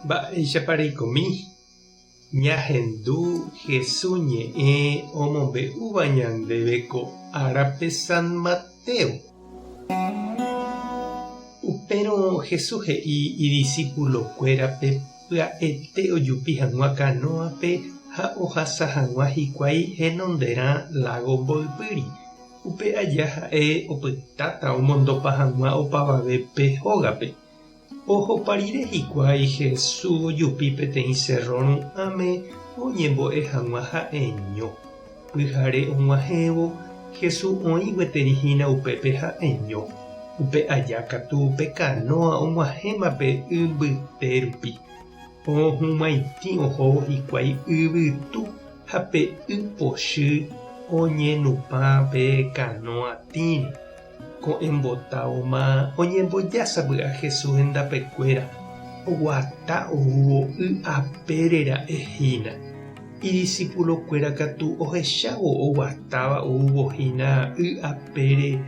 Mba'éichapa reikomi? Ñahendu Jesús ñe'ẽ omombe'úva ñandéve ko árape San Mateo. Upérõ Jesús he'i idisipulokuérape pya'ete ojupi hag̃ua kanóape ha ohasa hag̃ua hikuái henonderã lágo mboypýri. Upe aja ha'e opytáta omondopa hag̃ua opavavépe hógape. Ohopa rire hikuái Jesús ojupi peteĩ sérro ru'ãme oñembo'e hag̃ua ha'eño. Pyhare og̃uahẽvo, Jesús oĩ gueteri hína upépe ha'eño. Upe aja katu pe kanóa og̃uahẽma pe y mbyte rupi. Ohumaitĩ ohóvo hikuái yvytu ha pe y pochy oñenupã pe kanóa tĩre. Ko'ẽmbotáoma oñemboja sapy'a Jesús hendapekuéra, oguata oúvo y apére ra'e hína. Idisipulokuéra katu ohechávo oguatáva oúvo hína y apére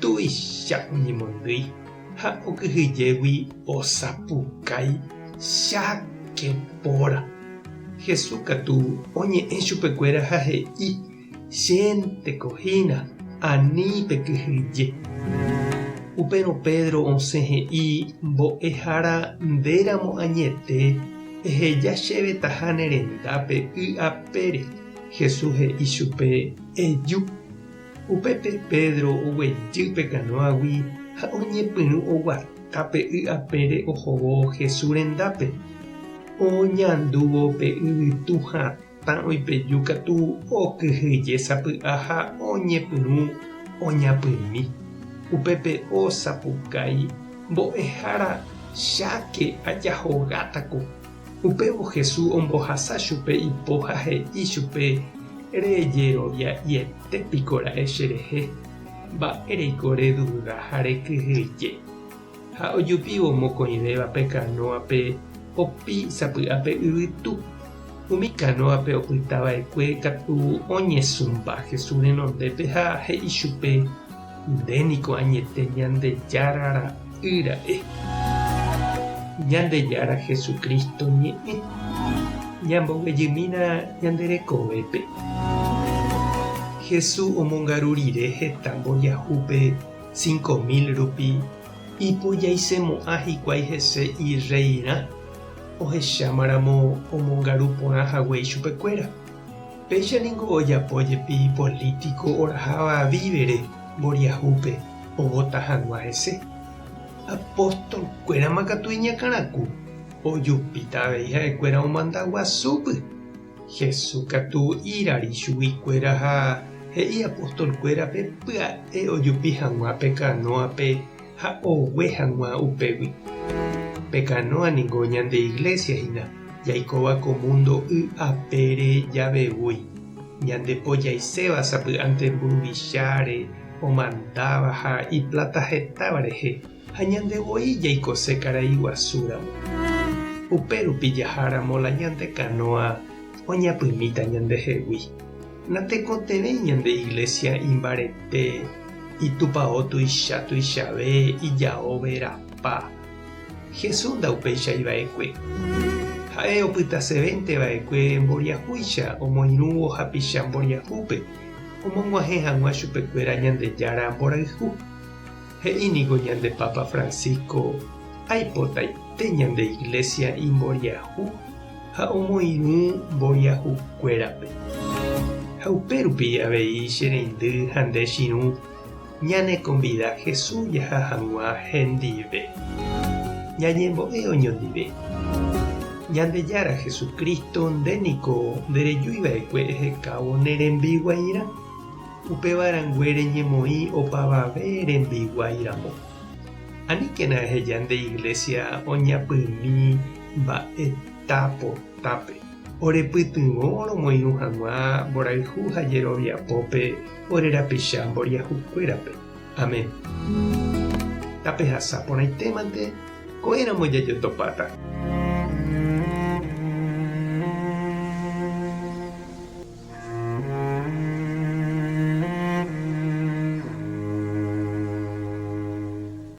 tuicha oñemondýi ha okyhyjégui osapukái, Cháke póra! Jesús katu oñe'ẽ chupekuéra ha he'i, Chénteko hína, ani pekyhyje. Upérõ Pedro osẽ he'i, Mbo'ehára, ndéramo añete, eheja chéve taha ne rendápe y apére. Jesús he'i chupe, Eju. Upépe Pedro oguejy pe kanóagui ha oñepyrũ oguata pe y apére ohóvo Jesús rendápe. Oñandúvo pe yvytu hatã. Tã oipeju katu okyhyje sapy'a ha oñepyrũ oñapymi. Upépe osapukái, Mbo'ehára, cháke ajahogátako! Upévo Jesús ombohasa chupe ipo ha he'i chupe, Rejerovia'iete piko ra'e cherehe, mba'éreiko reduda ha rekyhyje? Ha ojupívo mokõivéva pe kanóape opi sapy'a pe yvytu. Umi kanóape opyta va'ekue katu oñesũmba Jesús renondépe ha he'i chupe, Nde niko añete Ñandejára ra'y ra'e. Ñandejára Jesucristo ñe'ẽ. Ñamboguejymína ñande rekovépe. Jesús omongaru rire heta mboriahúpe 5000 rupi ipojaisemo'ã hikuái hese irreirã, ohechámaramo omongaru porã hague ichupekuéra. Péicha ningo ojapo jepi polítiko oraháva vívere mboriahúpe ovota hag̃ua hese. Apóstolkuérama katu iñakãraku, ojupíta avei ha'ekuéra omanda guasúpy. Jesús katu irari chuguikuéra ha he'i apostolkuérape pya'e ojupi hag̃ua pe kanóape ha ogue hag̃ua upégui. Pe kanóa ningo ñande iglésia hína, jaikóva ko múndo y apére javevúi. Ñandepojaiséva sapy'ánte mburuvicháre omandáva ha ipláta hetáva rehe. Ha ñande voi jaikose karai guasúramo. Upe rupi jaháramo la ñande kanóa oñapymíta ñandehegui. Natekotevẽi ñande iglesia imbarete, itupao tuicha tuichave, ijao verapa. Jesús ndaupéichai va'ekue. Ha'e opytasevénte va'ekue mboriahúicha omoirũvo hapicha mboriahúpe, omog̃uahẽ hag̃ua chupekuéra Ñandejára mborayhu. He'i niko ñande Papa Francisco aipotaite ñande Iglesia imboriahu ha omoirũ mboriahukuérape. Ha upérupi avei che reindy ha nde chirũ ñanekonvida Jesús jaha hag̃ua hendive. Ñañembo'e oñondive. Ñandejára Jesucristo nde niko nderejuiva'ekue ehekávo ne rembiguairã. Upéva rangue reñemoĩ opavave rembiguái ramo. Aníkena eheja nde iglésia oñapymi mba'eta potápe. Orepytyvõ romoirũ hag̃ua mborayhu ha jeroviapópe ore rapicha mboriahukuérape. Amén. Tapehasa porãitémante, ko'ẽramo jajotopáta.